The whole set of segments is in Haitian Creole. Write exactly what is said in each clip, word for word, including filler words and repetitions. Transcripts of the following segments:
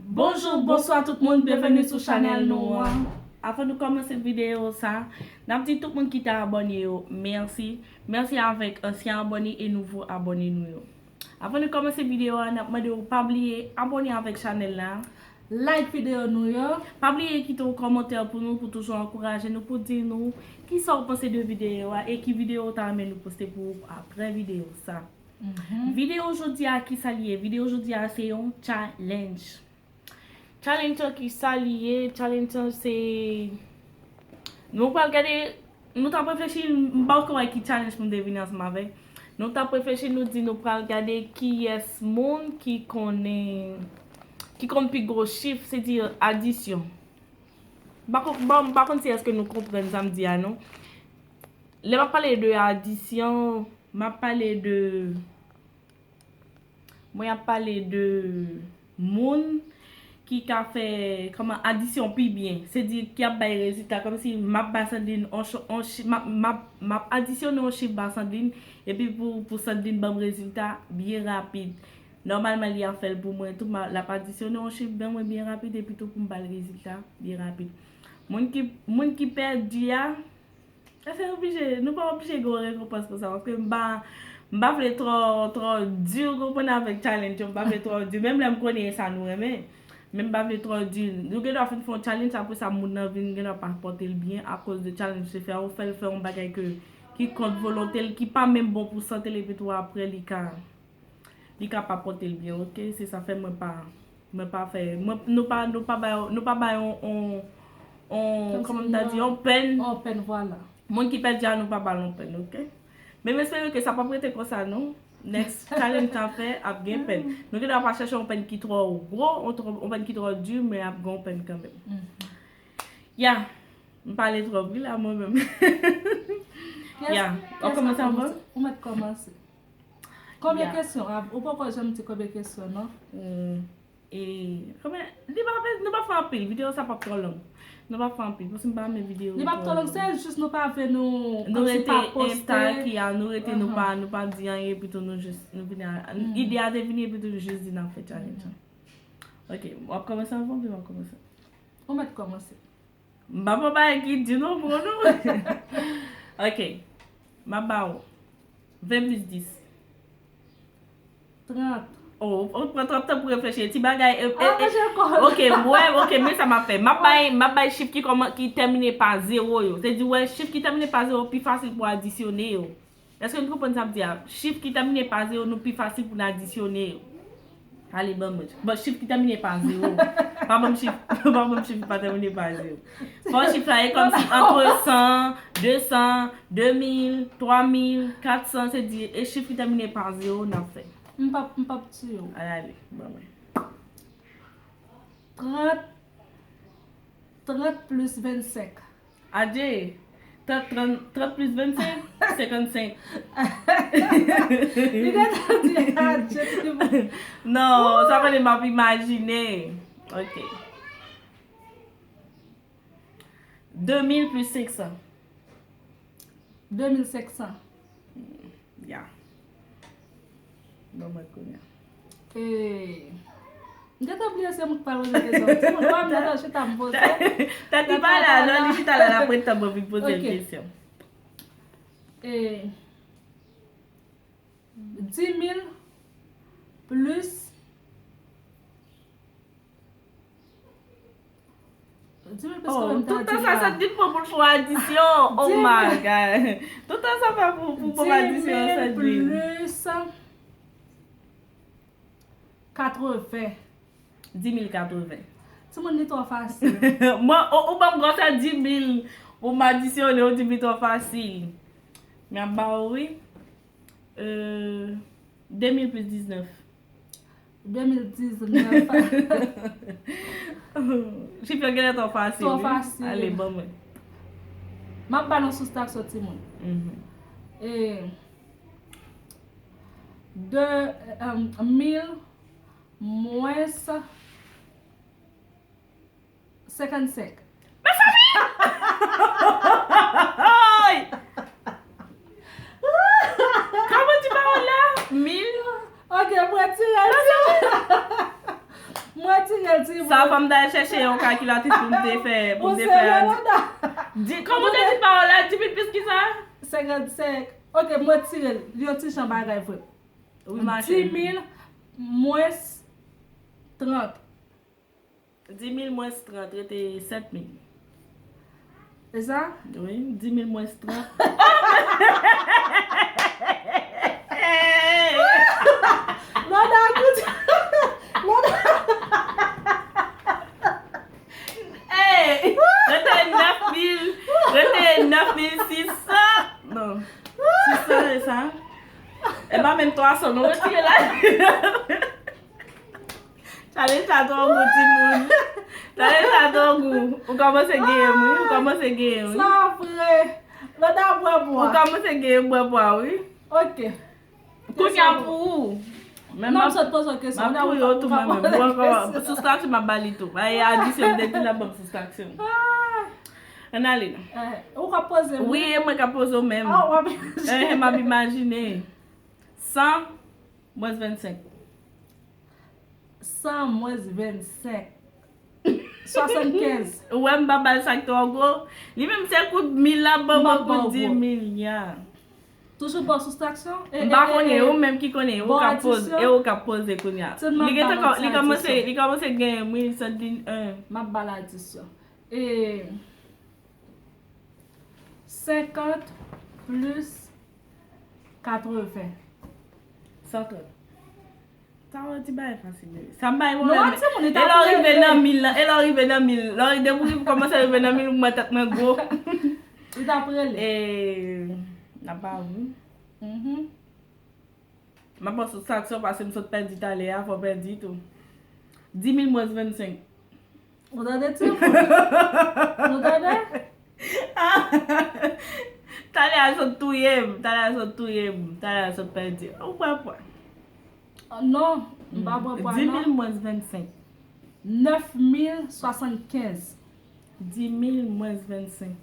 Bonjou, bonswa tout moun, byenveni sou chanèl nou an. Avan nou kòmanse videyo sa, n ap di tout moun ki te abòne yo mèsi. Mèsi avèk ansyen abòne e nouvo abòne nou yo. Avan nou kòmanse videyo a, n ap mande w pa bliye abòne avèk chanèl la. Like videyo nou yo. Pa bliye kite yon kòmantè pou nou, pou toujou ankouraje nou, pou di nou kisa w panse de videyo a e ki videyo w ta renmen nou poste pou ou apre videyo sa. Videyo jodi a, kisa l ye? Videyo jodi a se yon challenge. Challenge an, kisa li ye? Challenge an se, nou pral gade, nou t ap reflechi, m pa ko wè ki challenge pou m te vini ansanm avè. Nou t ap reflechi, nou di nou pral gade kiyès moun ki konnen, ki konn pi gwo chif, se di adisyon. M pa kon, m pa, m pa konn si èske nou konprann sa m di a non. Lè m ap pale de adisyon, m ap pale de Mwen ap pale de moun ki ka fè kòman adisyon pi byen. Se di ki ap bay rezilta. Kòmsi m ap ba Sandrine on ch- on chi- m ap, m ap, m ap adisyone yon chif ba Sandrine, epi pou, pou Sandrine ban m rezilta byen rapid. Nòmalman, li ap fè l pou mwen tou, m a- l ap adisyone yon chif ban mwen byen rapid, epi tou pou m ba l rezilta byen rapid. Moun ki, moun ki pèdi a, Èske nou oblije, nou pa oblije gen yon rekonpans pou sa, paske m pa, m pa vle twò, twò di, w konprann, avèk challenge yo, m pa vle twò di, menm lè m konnen e sa nou renmen, men m pa vle twò di, nou gen dwa fin fè yon challenge, apre sa, moun nan vin gen dwa pa pòte l byen, akoz de challenge se fè, ou fè l fè yon bagay ke, ki kont volonte l, ki pa menm bon pou sante l, epi tou apre, li ka, li ka pa pòte l byen, oke? Se sa fè mwen pa, mwen pa fè, mwen, nou pa, nou pa bay, nou pa bay on, on, on, kòman m ta di, on pèn. On pèn, vwala. Moun ki pèdi a, nou pa ba l on pèn, oke? Men m espere ke sa p ap rete konsa, non. Next challenge n ap fè ap gen pèn. Nou gen dwa pa chèche on pèn ki twò gwo, on twò, on pèn ki twò di, men ap gen on pèn kanmenm. Ya, m pale twòp, wi, la, mwen menm. Ya, w ap kòmanse anvan? Ou mèt kòmanse. Konbyen kesyon? Ou poko janm di konbyen kesyon, non? E, konbyen, li pa, nou pa fè anpil, videyo sa p ap twò long. Nou pa fè anpil, paske m pa renmen videyo. Li p ap twò long, se jis nou pa vle nou, nou rete entak, ya, nou rete, nou pa, nou pa di anyen, epi tou nou jis, nou vini a, ide a te vini, epi tou nou jis di n ap fè challenge an. Oke, w ap kòmanse anvan, oubyen m ap kòmanse? Ou mèt kòmanse. M pa pran bagay ki di non, bro, non. Oke. M ap ba ou ven plis dis. Trant. Oh, ou pran twòp tan pou reflechi. Ti bagay, e, e, e, oke, m wè, oke, men sa m ap fè. M ap bay, m ap bay chif ki kòman, ki tèmine pa zewo yo. Se di, wè, chif ki tèmine pa zewo pi fasil pou adisyone yo. Èske nou konprann sa m di a? Chif ki tèmine pa zewo, nou pi fasil pou n adisyone yo. Ale, ban mwen. Bon, chif ki tèmine pa zewo. Pa ban m chif, pa ban m chif ki pa tèmine pa zewo. Fò chif la e kòmsi antre san, de san, de mil, twa mil, kat san, se di, e chif ki tèmine pa zewo n ap fè. M p ap, m p ap tiye w. Ale, ale, ban mwen. Trant, trant plis vennsenk. Adje, trant, trant, trant plis vennsenk, senkannsenk. Li gentan di adje, li bon. Non, sa vle di m ap imajine. Oke. De mil plis senk san. De mil senk san. Ya. Ban mwen kounye a. E, m gentan bliye se mwen ki pral poze kesyon. Timoun, pa m gentan chita m poze. Tèt li pa la, non, li chita la, l ap ret tan pou vin poze l kesyon. E, di mil plis Di mil plis. Oh, tout tan sa, Sandrine pran pou l fè adisyon. Oh my God. Tout tan sa fè pou, pou fè adisyon, Sandrine. Di mil plis katreven. Di mil katreven. Timoun, li twò fasil. Mwen, ou, ou ban m gwosè di mil pou m adisyone, ou di m li twò fasil. M ap ba ou, wi. Euh, de mil plis diznèf. De mil diznèf. Chif yo genlè twò fasil, wi. Twò fasil. Ale, ban mwen. M ap ba nou sou staksyon timoun. Mhm. E, de, euh, mil mwens senkannsenk. Mezanmi! Kòman di pawòl la? Mil? Ok, m retire l. M retire Sa fò m ta al chèche yon kalkilatris pou m te fè, pou m te fè. Di, kòman w te di pawòl la? Di mil plis ki sa? Senkannsenk. Ok, mwen tire l. Li yon ti jan bagay vre. Wi, ma cheri. Dis mil mwens trant. Dis mil mwens trant rete sèt mil. E sa? Wi, dis mil mwens trant. Lòda kout. Lòda. Hey, rete nèf mil, rete nèf mil sis san. Non, sis san e sa. E pa menm twa san, non, retire la. Challenge sa twò gou, timoun. Challenge sa twò gou. Ou kòmanse genyen m, wi. Ou kòmanse genyen m, wi. Sa vre. Lòda bwè bwa. Ou kòmanse genyen m bwè bwa, wi. Ok. Kounye a pou ou. Men non, m sot poze w kesyon. M ap touye w tou mwen menm. Ou ankò soustraksyon m ap ba li tou. Ay, adisyon m te di l ap ban m soustraksyon. Ann ale. Ou k ap poze m? Wi, e mwen k ap poze w menm. Ah, w ap imajine. Eh, m ap imajine. San mwens vennsenk. San mwens vennsenk. Swasannkenz. Ou wè m pa ba l sa k twò gwo. Li menm se kout mil la ban mwen pou dis mil ya. Toujou bò soustraksyon? M pa konnen, ou menm ki konnen, ou k ap poze, e ou k ap poze kounye a. Li gentan kò-, li kòmanse, li kòmanse genyen m, wi, sa di, eh. M ap ba l adisyon. E senkant plis katreven. San trant. Sa w di bagay fasil, bebe. Sa m bay pwoblèm. E lè w rive nan mil lan, e lè w rive nan mil, lè w depi w kòmanse rive nan mil, ou wè tèt mwen gwo. Ou t ap rele. E, n ap ba ou. Mhm. M ap pran soustraksyon paske m sot pèdi talè a, fò w pèdi tou. Dis mil mwens vennsenk. Ou tande, timoun? Ou tande? Talè a sot touye m, talè a sot touye m, talè a sot pèdi. Ou pran pwen. Non, m pa pran pwen, non. Dis mil mwens vennsenk. Nèf mil swasannkenz. Dis mil mwens vennsenk.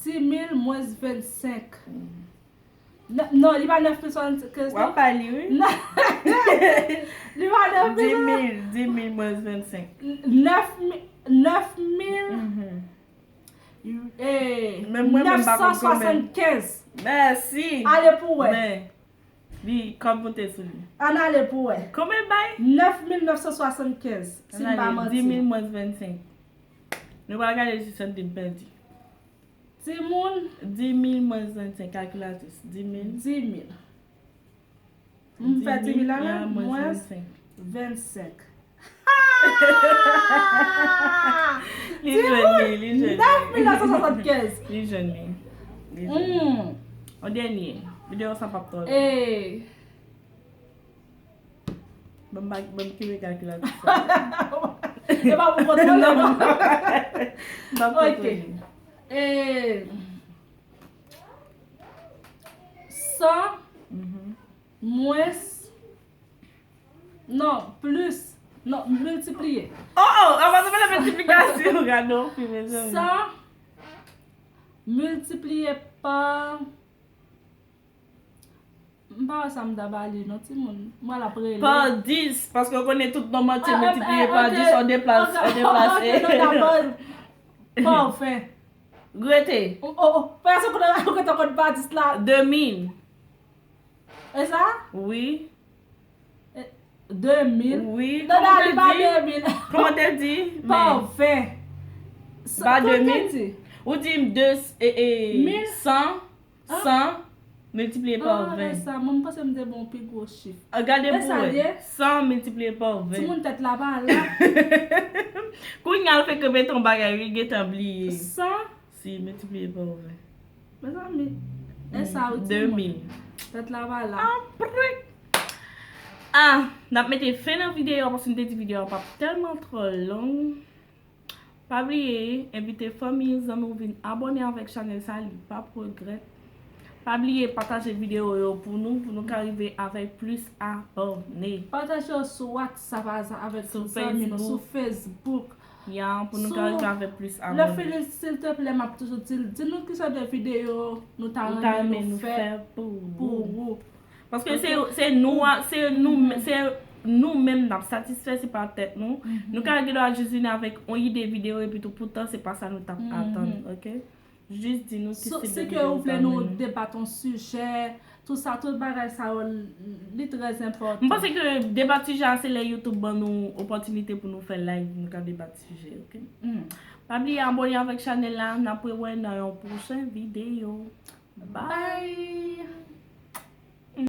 Dis mil mwens vennsenk. Non, li pa nèf mil swasannkenz, non? W ap bay li, wi. Li pa nèf mil, non? Dis mil, dis mil mwens vennsenk. Nèf mil, nèf mil, eh, nèf san swasannkenz. Mèsi. Ale pou wè. Men, li, kòb moute sou li. Ann ale pou wè. Konbyen l bay? Nèf mil nèf san swasannkenz, si m pa manti. Dis mil mwens vennsenk. Nou pral gade si Sandrine pèdi. Timoun. Dis mil mwens vennsenk, kalkilatris. Dis mil. Dis mil. M fè dis mil la menm, mwens vennsenk. Li jwenn li, li jwenn li. Nèf mil nèf san swasannkenz. Li jwenn li. Li jwenn li. Yon dènye. Videyo sa p ap twò long. Ban m, ban m kenbe kalkilatris sa. E pa pou kontwole, non. M p ap kontwole. Ok. E, san mwens, non, plis, non, miltipliye. Oh, oh, an pa t pale miltiplikasyon, gade yon fi, mezanmi. San miltipliye pa M pa wè sa m ta ba li non, timoun. Mwen l ap rele. Pa dis, paske w konnen tout nonm antye miltipliye pa dis, on deplase, on deplase. Pa ven. Rete. O, o, o, pa sa konnen ou gentan konn pa dis la. De mil. E sa? Wi. De mil. Wi, kòman w te di? De mil. Kòman w te di? Pa ven. Pa de mil? Ou di m de, e, e, san. San miltipliye pa ven. Ah, sa, mwen, m panse m te ba w pi gwo chif. Ah, gade pou wè. San miltipliye pa ven. Timoun, tèt la pa la. Kounye a l fèk repete yon bagay, wi, l gentan bliye. San. Si, miltipliye pa ven. Mezanmi, e sa, wi, timoun. De mil. Tèt la pa la. Apre. Ah, n ap mete fen nan videyo a, paske m te di videyo a p ap tèlman twò long. Pa bliye envite fanmi, zanmi w vin abòne avèk chanèl sa, li p ap regrèt. Pa bliye pataje videyo yo pou nou, pou nou ka rive avèk plis abòne. Pataje yo sou WhatsApp avèk zanmi nou, sou Facebook. Ya, pou nou ka rive avèk plis abòne. Lè fini, silteplè, m ap toujou di l, di nou ki sòt de videyo nou ta renmen nou fè pou ou. Paske se, se nou a, se nou, se nou menm n ap satisfè, se pa tèt nou. Nou ka gen dwa jis vini avèk yon ide videyo epi tou poutan se pa sa nou t ap atann, ok? Jis di nou ki So, tip si de ke videyo ou nou vle ka nou mennen. Debat yon sijè, tout sa, tout bagay sa yo, li trè enpòtan. M panse ke debat sijè a se lè YouTube ban nou opòtinite pou nou fè live, nou ka debat sijè, ok? Pa bliye abòne avèk chanèl la, n ap rewè nan yon pwochen videyo. Bye! Bye!